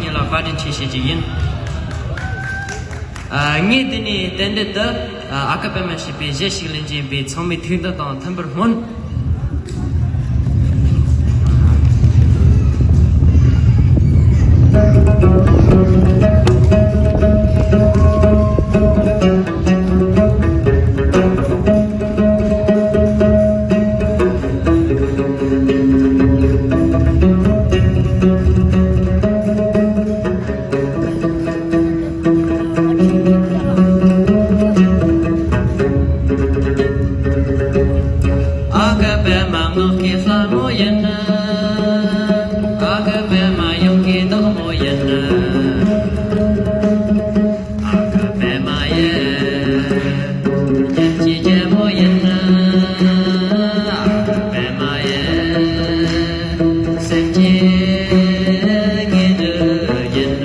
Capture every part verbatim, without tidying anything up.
ཉིད་ལ་བཀའ་དྲིན་ཆེ་ཞུ་རྒྱུ་ཡིན། ཨ། ངས་འདི་ནས་རྟེན་འབྲེལ་དུ། ཨ། ཨ་ཀ་པད་མ་ཞེས་པའི་གཞས་ཤིག་ལེན་རྒྱུ་ཡིན་པས། ཚང་མས་ཐུགས་འདུན་དང་མཐུན་པར་སྨོན། ཨ་ཀ་པད་མ་ངག་གི་ལྷ་མོ་ཡིན། ཨ་ཀ་པད་མ་ཡུམ་གྱི་བདག་མོ་ཡིན། ཨ་ཀ་པད་མ་ཡི་ཡིད་ཀྱི་རྒྱལ་མོ་ཡིན། ཨ་ཀ་པད་མ་ཡི་སེམས་ཀྱི་དངོས་གྲུབ་ཡིན།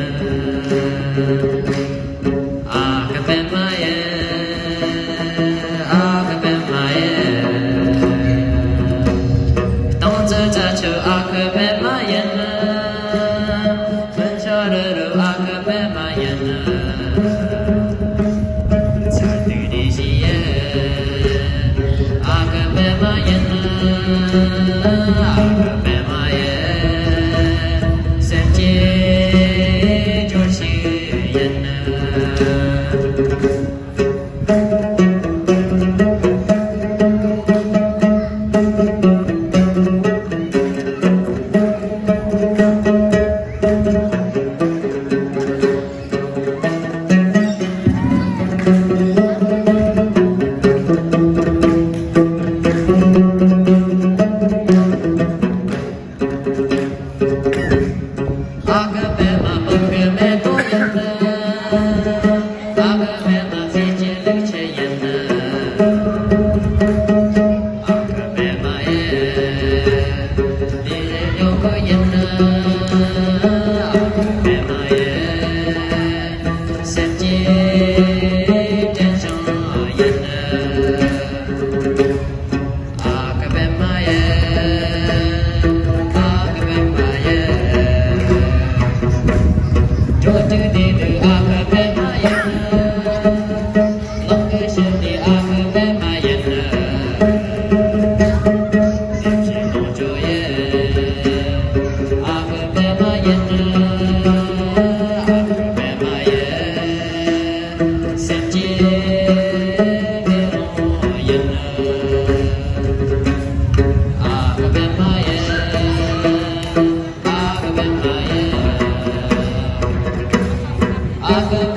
ཨ་ཀ་པད་མ་ཡི། ཨ་ཀ་པད་མ་ཡི། སྟོང་ཚོ་བྱ་ཆུ་ཨ་ཀ་པད་མ་ཡིན། མི་ཆོ་རུ་རུ་ཨ་ཀ་པད་མ་ཡིན། ཚ་དུག་རེ་བཞི་ཡི། ཨ་ཀ་པད་མ་ཡིན། ཨ་ཀ་པད་མ་ཡི། སེམས་ཀྱི་ཇོ་ཞིག་ཡིན། ཨ་ཀ་པད་མ་བུ་གི་མེ་ཏོག་ཡིན། ཨ་ཀ་པད་མ་ཚེ་གཅིག་ལེགས་བྱེད་ཡིན། ཨ་ཀ་པད་མ་ཡི་དེ་ཡི་ཡོ་ག་ཡིན། ཨ་ཀ་པད་མ་ཡི་སེམས་ཀྱི་དྲན་བྱུང་ཡིན། ཨ་ཀ་པད་མ་ཡི། ཨ་ཀ་པད་མ་ཡི། འགྲོ་དུས་བདེ་དུས་ཨ་ཀ་པད་མ་ཡི། ལག་གི་ཞབས་འདེགས་ཨ་ཀ་པད་མ་ཡི། སེམས་ཀྱི་ལོངས་སྤྱོད་ཡི། ཨ་ཀ་པད་མ་ཡི། ཨ་ཀ་པད་མ་ཡི། སེམས་ཀྱི་མེ་ལོང་ཡིན། ཨ་ཀ་པད་མ་ཡི། ཨ་ཀ་པད་མ་ཡི། ཨ་ཀ་